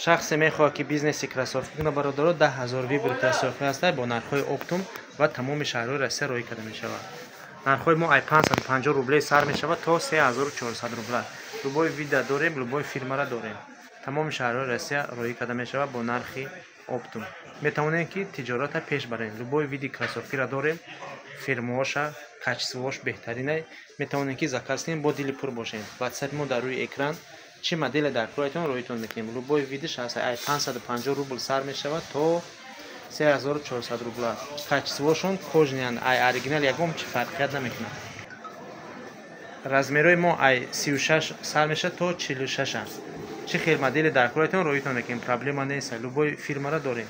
Шахсе мехоҳад, ки бизнеси кроссовки кунад, бародаро, 10 000 выбор кроссовки ҳаста бо нархҳои оптом ва тамоми шаҳрҳои Россия роҳӣ карда мешавад. Нархҳои мо ай 550 рублей сар мешавад то 3400 рубла. Любой вида дорем, любой фирмара дорем. Тамоми шаҳрҳои Россия роҳӣ карда мешавад бо нархи оптом. Метавонем, ки тиҷората пеш барем. Любой види кроссовкиро дорем, фирмаоша, качествош беҳтаринай. Метавонем, ки заказ кунем, бо дили пур бошем. Ватсапи мо дар рӯи экран. Чӣ моделе дар кораитон, роҳитон мекунем. Любой видиш ҳаст, ай 550 рубл сар мешавад то 3400 рубла. Качествошон кожаныянд, ай оригинал ягон чи фарқият намекунад. Размерҳои мо ай 36 сар мешавад то 46. Чӣ хел модели дар кораитон, роҳитон мекунем, проблема нест. Любой фирмара дорем.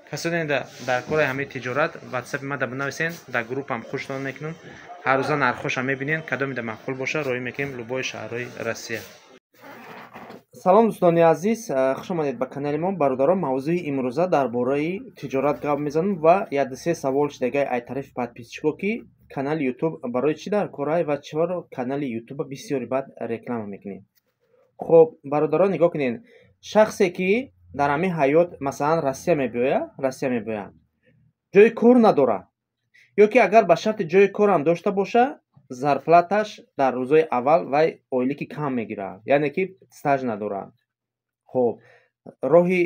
Касоне дар кораи ҳамаи тиҷорат, ватсапи мада бинависен, дар группам хуштон мекунам. Ҳар рӯза нархҳоша мебинен, кадоме да маъқул боша, роҳӣ мекунем любой шаҳрҳои Россия. Салом, дӯстони азиз, хуш омадед ба канали мо. Бародарон, мавзӯи имрӯза дар бораи тиҷорат гап мезанам ва якду-се савол шудагай ай тарафи подписчико, ки канали Ютуб барои чӣ дар корай ва чаро канали Ютуба бисёри бад реклама мекунем. Хуб, бародарон, нигоҳ кунед: шахсе ки дар ҳамин ҳаёт, масалан, Россия мебиёяд, ҷои кор надорад ё ки агар ба шарти ҷои корам дошта боша, зарплаташ дар рӯзҳои аввал вай ойлики кам мегирад, яъне ки стаж надорад. Хуб, роҳи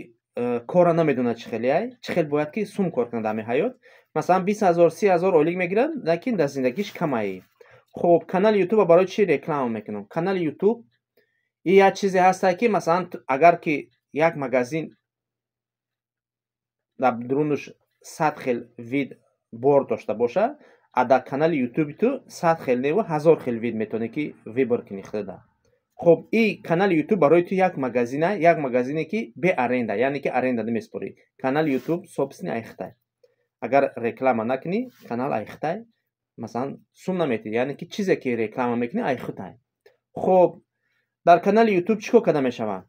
корра намедонад, чӣ хелеай, чӣ хел бояд ки сум кор кунад. Дар ҳамин ҳаёт, масалан, 20 000, 30 000 ойлик мегирад, лекин дар зиндагиш камаи. Хуб, канали Ютуба барои чӣ реклама мекунам? Канали Ютуб и як чизе ҳастае, ки масалан, агар ки як магазин дар дурунаш 100 хел вид бор дошта боша, а дар канали Ютуби ту 100 хел неву 1000 хел вид метавонӣ, ки выбор кунӣ худада. Хуб, и канали Ютуб барои ту як магазина, як магазине, ки бе аренда, яъне ки аренда намеспорӣ. Канали Ютуб собственный айхтай. Агар реклама накунӣ, канал айхтай, масалан, сум наметӣ, яъне ки чизе ки реклама мекунӣ, айхутай. Хуб, дар канали Ютуб чӣ кор карда мешавад?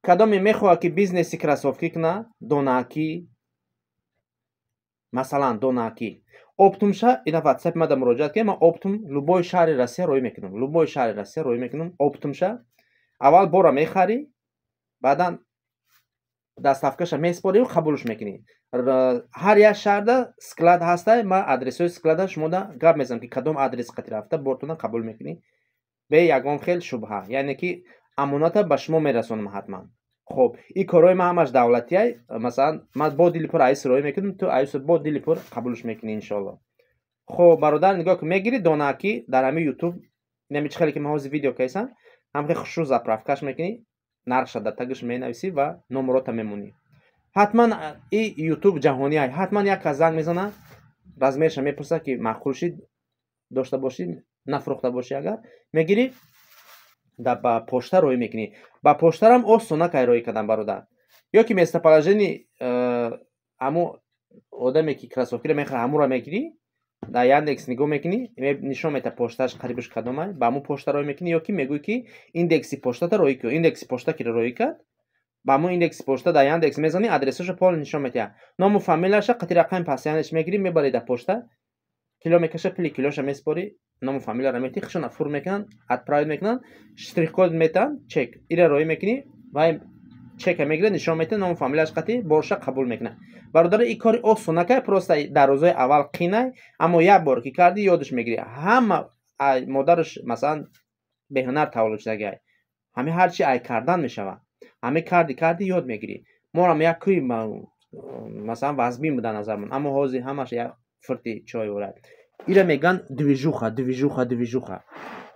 Кадоме мехоҳад, ки бизнеси кроссовки кунад, донаакӣ, масалан, донаакӣ оптомша, ина ватсапи мада муроҷиат кунед. Ман оптом любой шаҳри Россия роҳӣ мекунам, любой шаҳри Россия роҳӣ мекунам. Оптомша аввал бора мехарӣ, баъдан доставкаша меспорию қабулш мекунӣ. Ҳар як шаҳрда склад ҳастай. Ман адресҳои склада шумода гап мезанам, ки кадом адрес қати рафта бортона қабул мекунӣ бе ягон хел шубҳа, яъне ки амоната ба шумо мерасонам ҳатман. Хуб, ин корҳои ман ҳамаш давлатиай. Масалан, ман бо дили пур айс роҳӣ мекунам, ту айс бо дили пур қабулш мекунӣ, иншоалло. Хуб, бародар, нигоҳ кун: мегирӣ донаакӣ, дар ҳамин Ютуб нами чӣ хеле ки ман ҳозир видео кайсам, ҳамхе хушрӯ заправкаш мекунӣ, нархша дар тагиш менависӣ ва номерота мемонӣ. Ҳатман и Ютуб ҷаҳониай, ҳатман як кас занг мезана, размерша мепурсад, ки маъқул шид, дошта бошӣ, нафурӯхта бошӣ. Агар мегирӣ, ба почта роҳӣ мекунӣ. Ба поштарам осона кай роҳӣ кардан, бародар, ё ки местоположение ҳамо одаме ки кроссовкиро мехарад, ҳамуро мегирӣ, дар Яндекс нигоҳ мекунӣ, нишон медиҳад поштааш қарибаш кадомай, ба ҳамун почта роҳӣ мекунӣ, ё ки мегӯӣ, ки индекси поштата роҳӣ кун. Индекси пошта киро роҳӣ кард, ба ҳамун индекси пошта дар Яндекс мезанӣ, адресашо пол нишон медиҳад, ному фамилияша қати рақами пасиянаш мегирӣ, мебарӣ дар пошта, кило мекаша, пули килоша меспорӣ, ному фамилияро метӣ, хушона фур мекунанд, отправить мекунанд, штрихкод метаҳанд, чек ира роҳӣ мекунӣ, вай чека мегирад, нишон метиҳад, ному фамилияш қати борша қабул мекунад. Бародаро, ин кори осонакай, просто дар рӯзҳои аввал қинай, аммо як бор ки кардӣ, ёдаш мегирӣ. Ҳама модараш, масалан, беҳунар таваллуд шудагиай, ҳамин ҳарчи ай кардан мешавад. Ҳамин карди, карди, ёд мегирӣ. Морам як кӯи, масалан, вазмин буда назармон, аммо ҳозир ҳамаш як фурти чой орад. Ира мегӯянд движуха, движуха, движуха.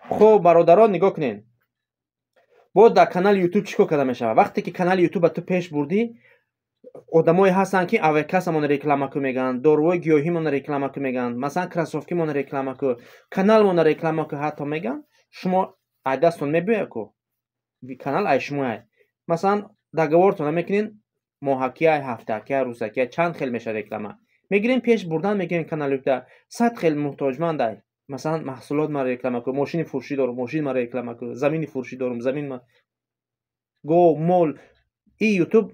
Хуб, бародарон, нигоҳ кунед: боз дар канали Ютуб чӣ кор карда мешавад? Вақте ки канали Ютуба ту пеш бурдӣ, одамое ҳастанд, ки авиакассамон реклама ку мегӯянд, доруҳои гиёҳимон реклама ку мегӯянд, масалан, кроссовкимон реклама ку, каналмон реклама ку ҳатто мегӯянд. Шумо ай дастон мебиёяд ку, канал ай шумоай. Масалан, договортона мекунед, моҳакиай, ҳафтаакиай, рӯзакиай, чанд хел мешавад, реклама мегирем, пеш бурдан мегирем канали Ютуба. 100 хел муҳтоҷмандай: масалан, маҳсулот мара реклама ку, мошини фурӯшӣ дорум, мошин мара реклама ку, замини фурӯшӣ дорум, замин ма, гов, мол. И Ютуб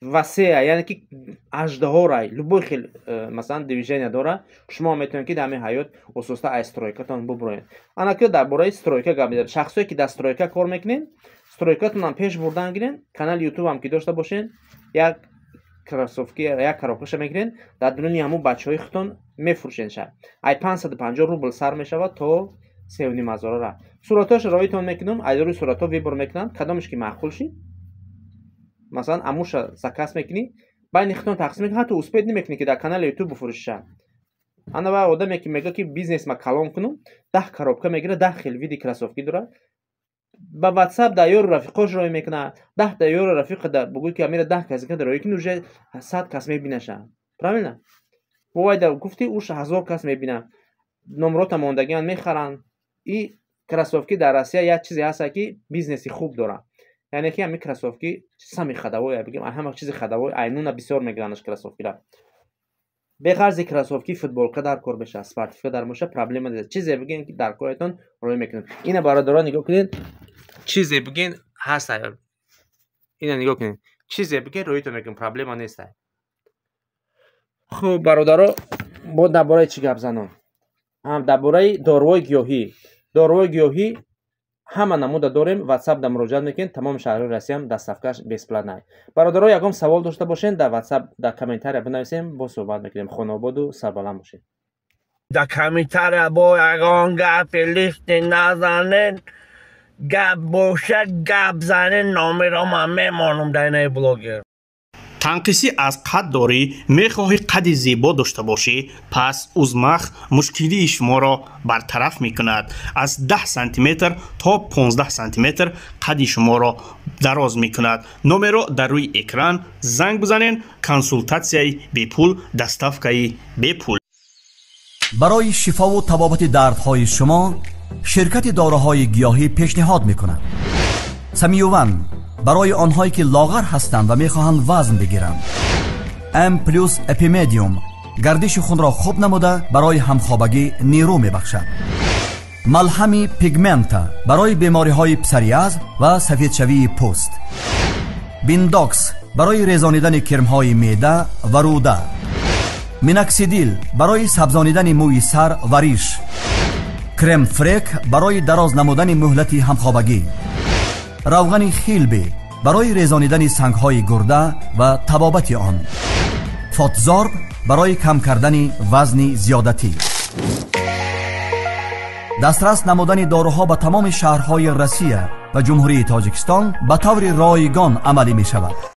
васеа, яъне ки аждаҳорай, любой хел масалан, движения дора. Шумо метавонед, ки дар ҳамин ҳаёт ососта аз стройкатон бубуроед. Ана ки дар бораи стройка гап мезанем. Шахсое ки дар стройка кор мекунед, Стройкатонам пеш бурдан гирен, канали ютубам ки дошта бошен, як кроссовки, як коробкаша мегирен, дар дуруни ҳамун бачаҳои худтон мефурӯшенша. Ай 550 рубл сар мешавад то 3500 ра. Суратҳоша роитон мекунам, аз рӯи суратҳо выбор мекунам, кадомеш ки маъқул шид, масалан, амуша заказ мекунӣ, байни худтон тақсим мекунӣ, ҳатто успеть намекунӣ, ки дар канали ютуб бифурӯшиша. Ана ва одаме ки мегӯяд, ки бизнесма калон кунам, 10 коробка мегирад, 10 хел види кроссовки дорад, ба ватсап да ёру рафиқош рой мекунад, 10-та ёру рафиқа да бугӯй, ки амира 10 кас када рой кунӣ, уже 100 кас мебинаша, правильно? Вовайда гуфти, уш 1000 кас мебина, номрота мондагиан, мехаранд. И кроссовки дар Россия як чизе ҳаста, ки бизнеси хуб дорад, яъне ки ҳамин кроссовки самый ходовой, бигем, ҳама чизи ходовой, айнуна бисёр мегиранаш кроссовкира. Беғарзи кроссовки футболка дар кор беша, спортивка дар боша, проблема нест. Чизе бигем, ки дар коретон рой мекунем. Ина, бародарон, нигоҳ кунед, чизе бигем, ҳаст. Ина нигоҳ кунед, чизе бигем, роитон мекунем, проблема нест. Хуб, бародаро, бо дар бораи чӣ гап занам? Дар бораи доруҳои гиёҳӣ. Доруҳои гиёҳӣ ҳама намуда дорем, ватсап да муроҷиат мекунед, тамоми шаҳрҳои Россиям доставкаш бесплатно. Бародаро, ягон савол дошта бошед, дар ватсап дар комментария бинависем, бо суҳбат мекунем. Хонаободу сарбаланд бошед. Дар комментария бо ягон гапи лишний назанед, гап бошад, гап занед, номеро ман мемонам дар инаи блогер. Танқисӣ аз қад дорӣ, мехоҳӣ қади зебо дошта бошӣ, пас Узмах мушкилии шуморо бартараф мекунад. Аз 10 сантиметр то 15 сантиметр қади шуморо дароз мекунад. Номеро дар рӯи экран, занг бизанед. Консултатсияи бепул, доставкаи бепул. Барои шифову табобати дардҳои шумо ширкати доруҳои гиёҳӣ пешниҳод мекунад: Самиюван барои онҳое, ки лоғар ҳастанд ва мехоҳанд вазн бигиранд, М плюс Эпимедиум гардиши хунро хуб намуда, барои ҳамхобагӣ нерӯ мебахшад, малҳами Пигмента барои бемориҳои псориаз ва сафедшавии пӯст, Биндокс барои резонидани кирмҳои меъда ва рӯда, Миноксидил барои сабзонидани мӯи сар ва риш, Крем-фрек барои дароз намудани муҳлати ҳамхобагӣ, равғани Хилби барои резонидани сангҳои гурда ва табобати он, Фотзорб барои кам кардани вазни зиёдатӣ. Дастрас намудани доруҳо ба тамоми шаҳрҳои Россия ва Ҷумҳурии Тоҷикистон ба таври ройгон амалӣ мешавад.